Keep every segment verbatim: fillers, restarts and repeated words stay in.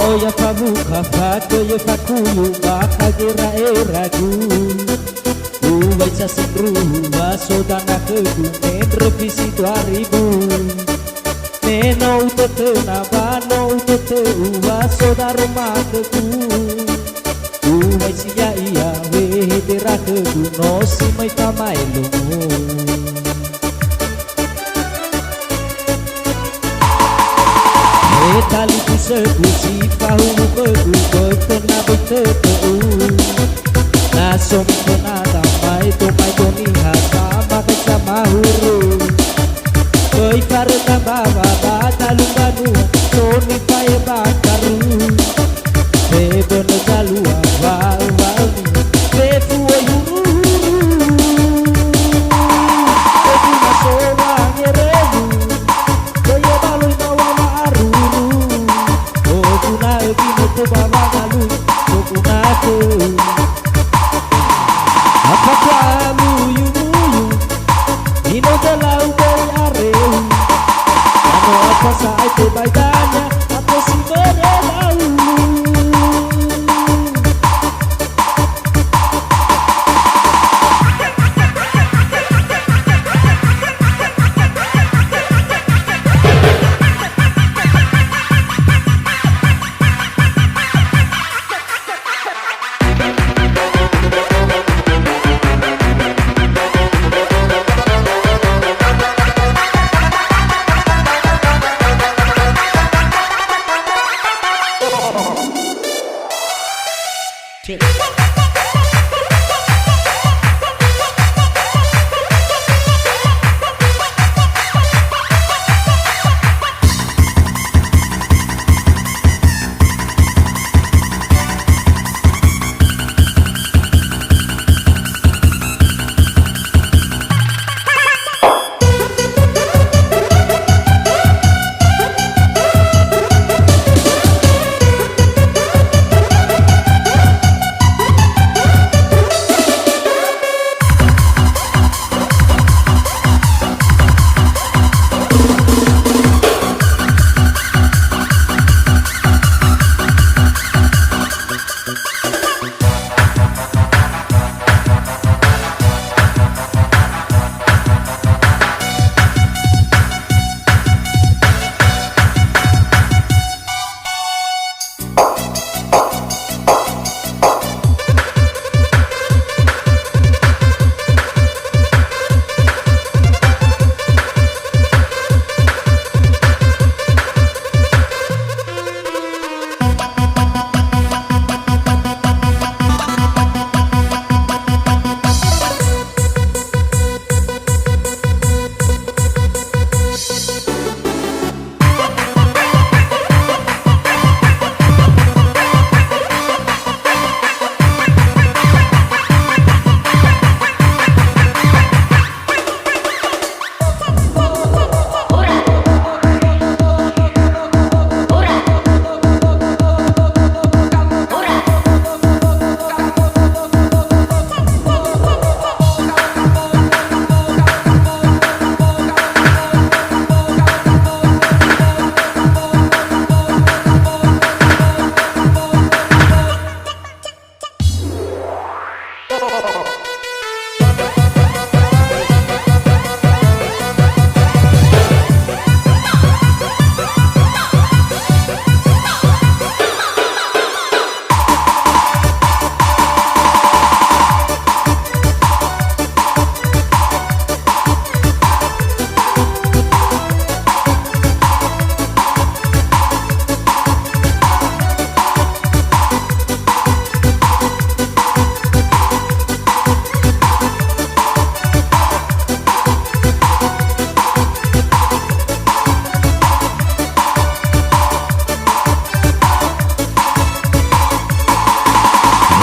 Oya fabukha fagöi fakuyu bakha gera'eragu. Uwaisa sindruhu wa so dana khögu mendröfi si dua ribu. Me no utötöna wa no utötö'u wa so daroma khögu. Uwaisi ya'ia wehedera khögu no si möi famaelongo. He talifusögu si fahuwu khögu, böi föna böi tötö'u. Na so miföna damaedo-maedo niha, samakhaisa mahuru. Böi faröga mbawa ba dalu mbanua, so nifae'e ba karu. Febönö zalua wa'ö-wa'ö niha, fefu oi huru-huru. Fefu na so wangerögu, böi obaloi na wa wa'aruru. Oguna'ö binoto ba wangalui, oguna'ö. Apa kamu yuyu, ino dalau böi areu. Ano apa sa'ae tebai dania, atau si bere lau.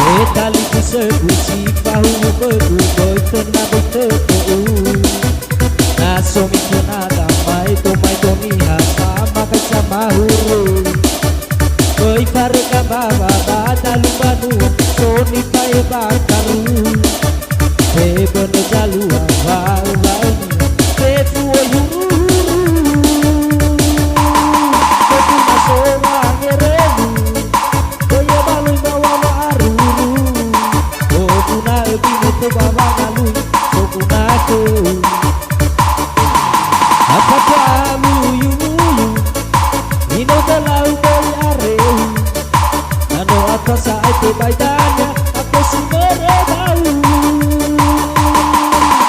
He talifusögu si fahuwu khögu, böi föna böi tötö'u. Na so miföna damaedo-maedo niha, samakhaisa mahuru. Böi faröga mbawa ba dalu mbanua, so nifae'e ba karu. Febönö zalua wa'ö-wa'ö niha, fefu oi huru-huru. Fefu na so wangerögu, Tebai dania, aku si meredau.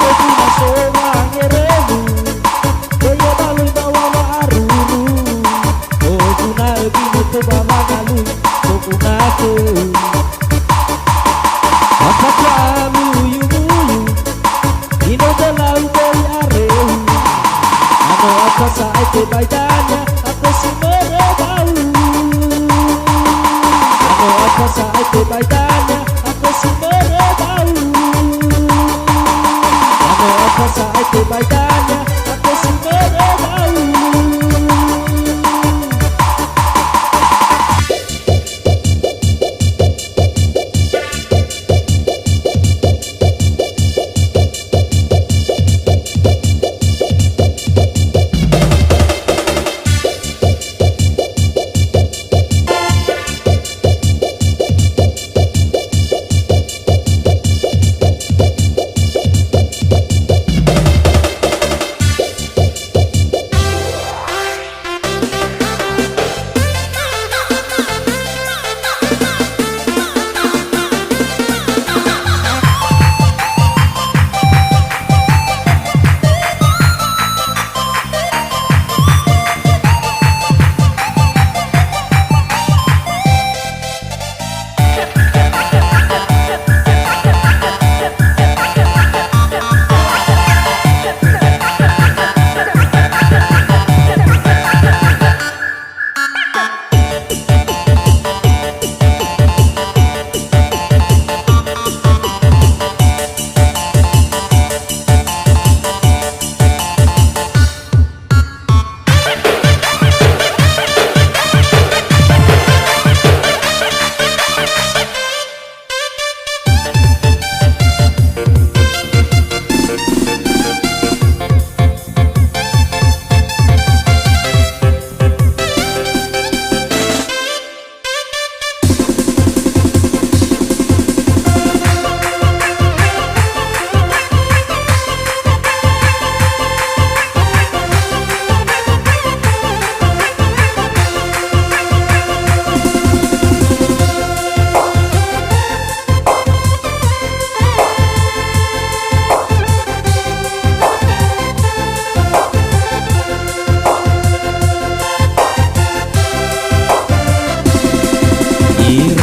Aku na so wangeremu. Böi balui bawa wa aruru. Aku na ögi nuko bawa galui. Aku na ke. Apa kamu yuyu. Ino dalau böi areu. Ano apa sa'ae tebai dania, aku si meredau. Ano apa sa'ae tebai dania, aku si meredau. Ano apa sa'ae tebai dania, aku si meredau.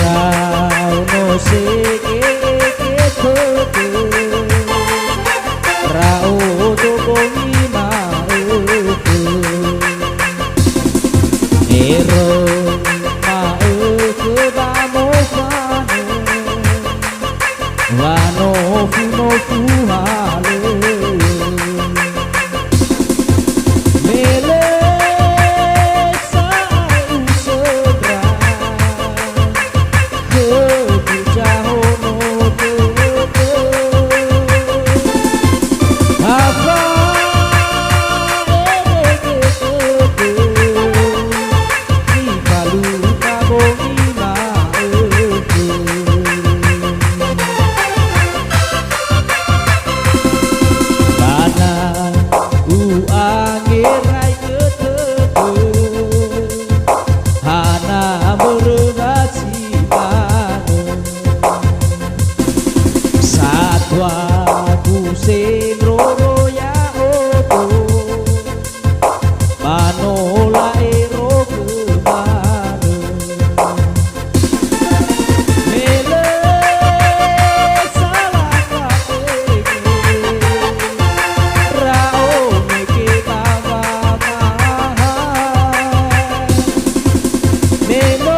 Iraono segege tödö, raodo bongi ma'ökhö. Ero ma'ökhö ba mofanö, wanofu-nofu halö. Me lö sa'ae usöndra, khögu zahono dödö. Afa erege dödö, nifaluka bongi ma'ökhö. Bana u'angeraigö tödö, hana mbörö wa si manö. Satua gusendroro ya'odo, ba no la'erogö manö. Me lö sala fatege, raono mege ba wamahae. Me no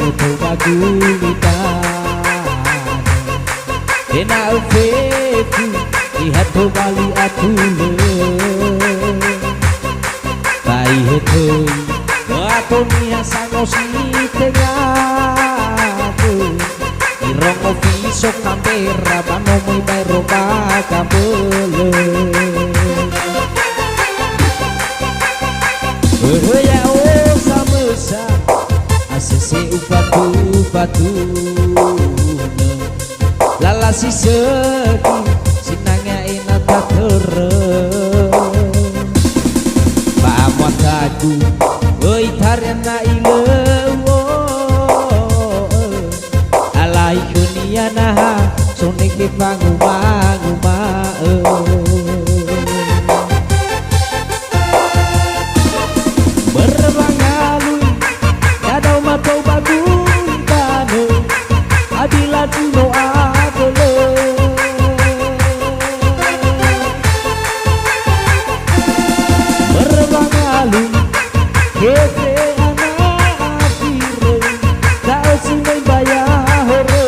Tobali ba gulidanö, ena'ö fefu niha tobali atulö. Ba ihe töi, ato niha sangosi tenga. Irongo fiso kambera ba no möi baero ba gambölö. Börö ya'o samösa, asese ufatunö. Lala si sökhi, sinangea ena'ö tatörö. Ba amuatagu, öi tariana ilö u'o'ö. Alai khönia naha, sonege fangumanguma'ö. Börö wangalui, dadao matou ba gulidanö, abi lagu no abölö. Börö wangalui, Kete ana afirö, da'ö si möi mbaya horö.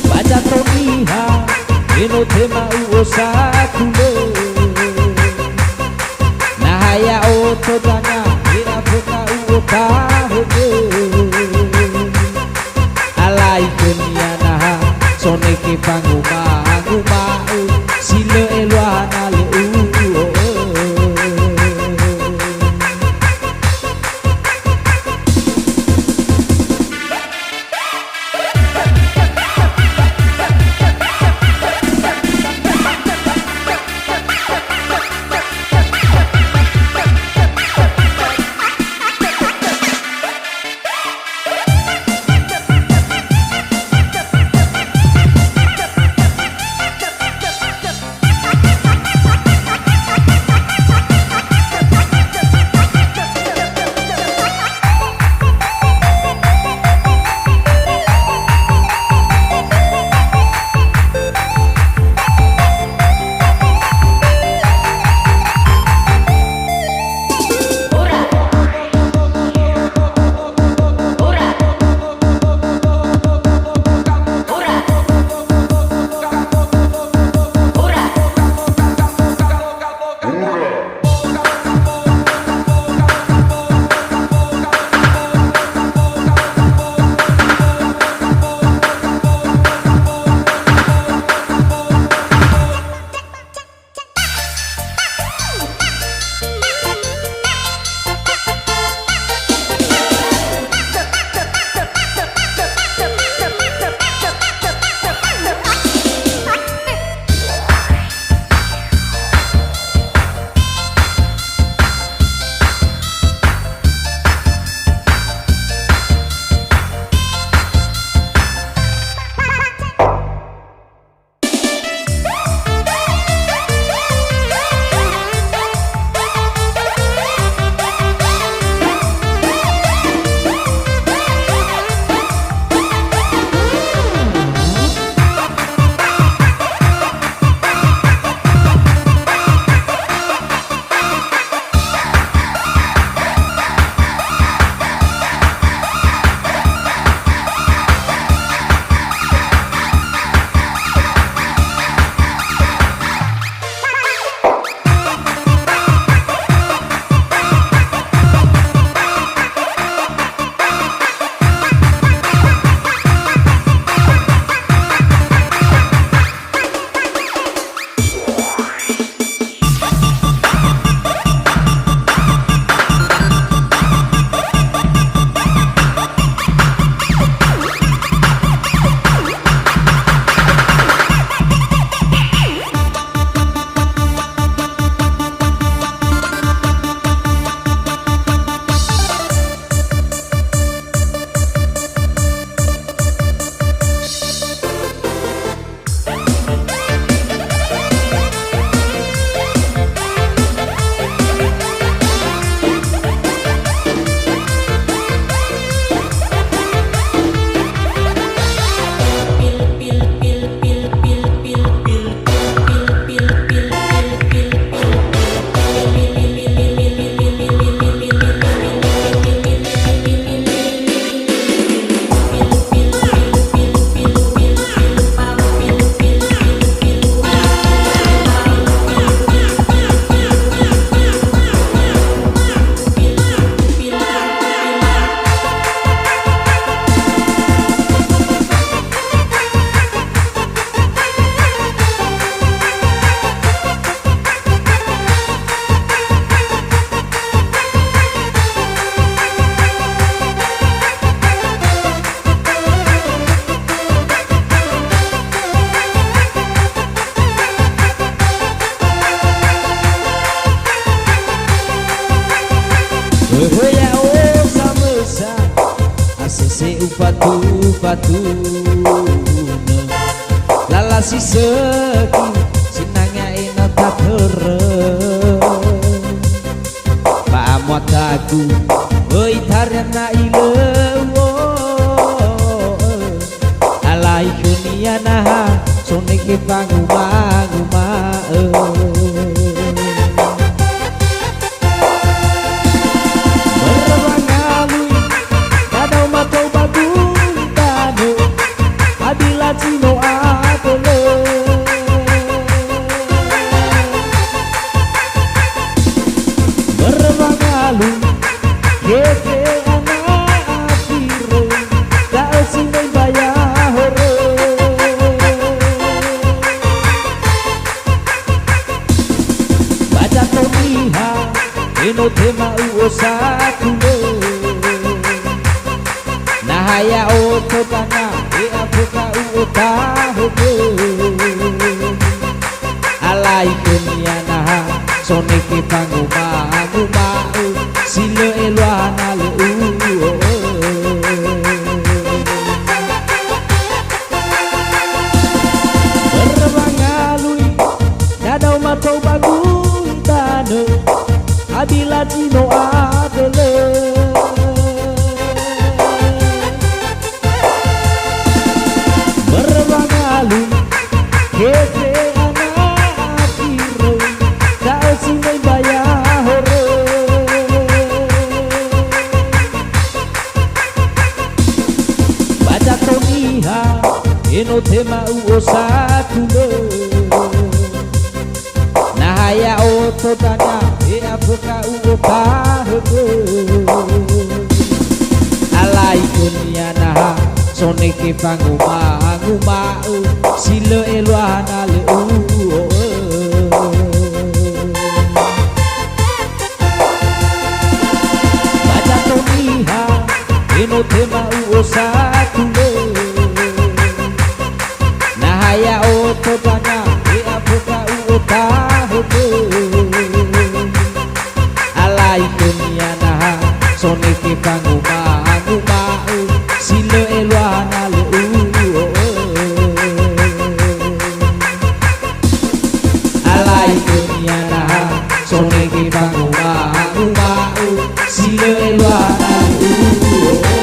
Ba zato niha, me no tema u'osatulö. Na ha ya'o todanga, he aföna u'otahögö. Alai khönia naha, sonege fangumanguma'ö, si lö eluaha na lö u'o'ö. Öhö ya'o samösa, asese upatu-patunö. Lala si sökhi, sinanga ena'ö tatörö. Ba amuatagu, öi tarana ilöu'ö. Alai khönia naha, sonege fanguma-nguma'ö. Börö wangalui, dadao matou ba gulidanö, abi lazi no abölö. Börö wangalui, gefe ana afirö, da'ö si möi ba ya'ahorö. Ba zato niha, enö tema u'osatulö. Naha ya'o todanga, e afökha u'otahögö. Alai khönia naha, sonege fanguma-nguma'ö, si lö eluaha na lö u'o'ö. Börö wangalui, dadao matou ba gulidanö, abi lazi no abölö. Börö wangalui, gefe ana afirö, da'ö si möi ba ya'ahorö. Ba zato niha, enö tema u'osatulö. Naha ya'o todanga, e afökha u'otahögö. Alai khönia naha, sonege fanguma-nguma'ö, si lö eluaha na lö u'o'ö. Ba zato niha, enö tema u'osatulö. Naha ya'o todanga, e afökha u'otahögö. Alai khönia naha, sonege fanguma-nguma'ö, si lö eluaha na lö u'o'ö. Alai khönia naha, sonege fanguma-nguma'ö, si lö eluaha na lö u'o'ö.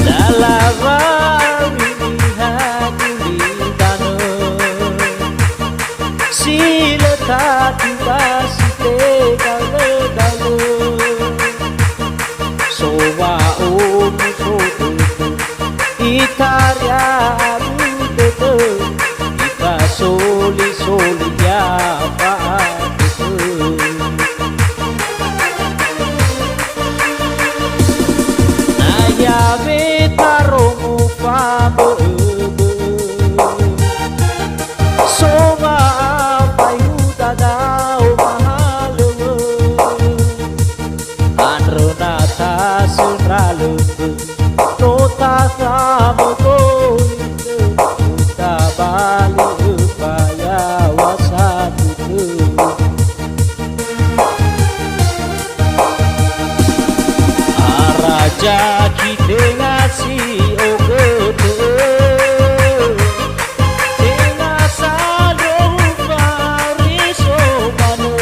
Dalawa niha gulidanö, si lö tatu ba si tegaölö-gaölö. So wa'ogu so dödö, itaria abu dödö, ifasoli-soli ia fa'adödö. Na ia wetarongo fabö'ö-bö'ö, so wa'afayu dadao mahalöŵö. Andrö na tasöndra lö, no tasamögöi, no tabali öfa yaŵa satutö. Ara zaki tenga si ogötö, tenga sandro Fariso manö.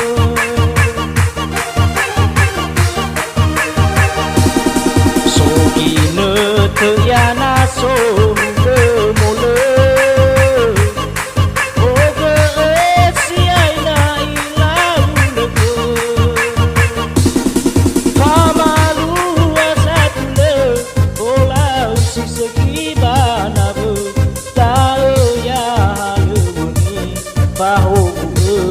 Ia na so hulö molö, ogö'ö siai na ilau lö. Famalua satulö, olau si sökhi ba nawö, da'ö ya halöŵöni. Fahogu'ö.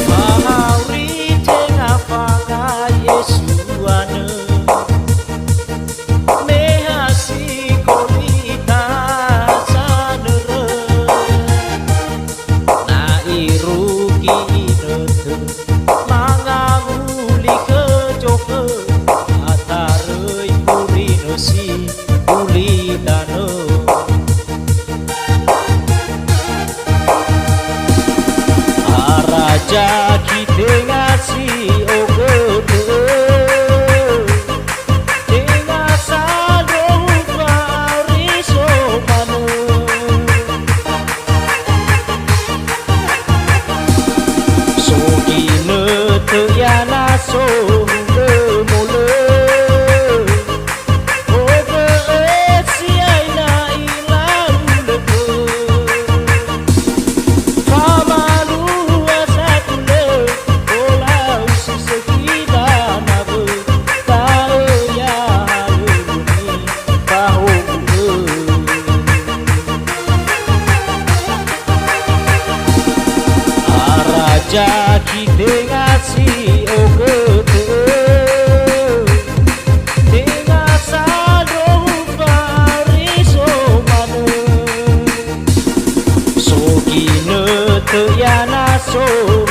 Fa'auri tenga fangai Yesu anö, me ha si golita sanörö. Na irugi inötö, mangawuli khö zokhö, ataröi mburinö si ulidanö. Arazaki tenga si ogötö. Tenga sandro Fariso manö. So ginötö ia na so hulö molö. Ogö'ö siai na ilau lö khö. Famalua satulö, olau si sökhi ba nawö, da'ö ia halöŵöni fahogu'ö. Arazaki tenga si ogötö. Töiana so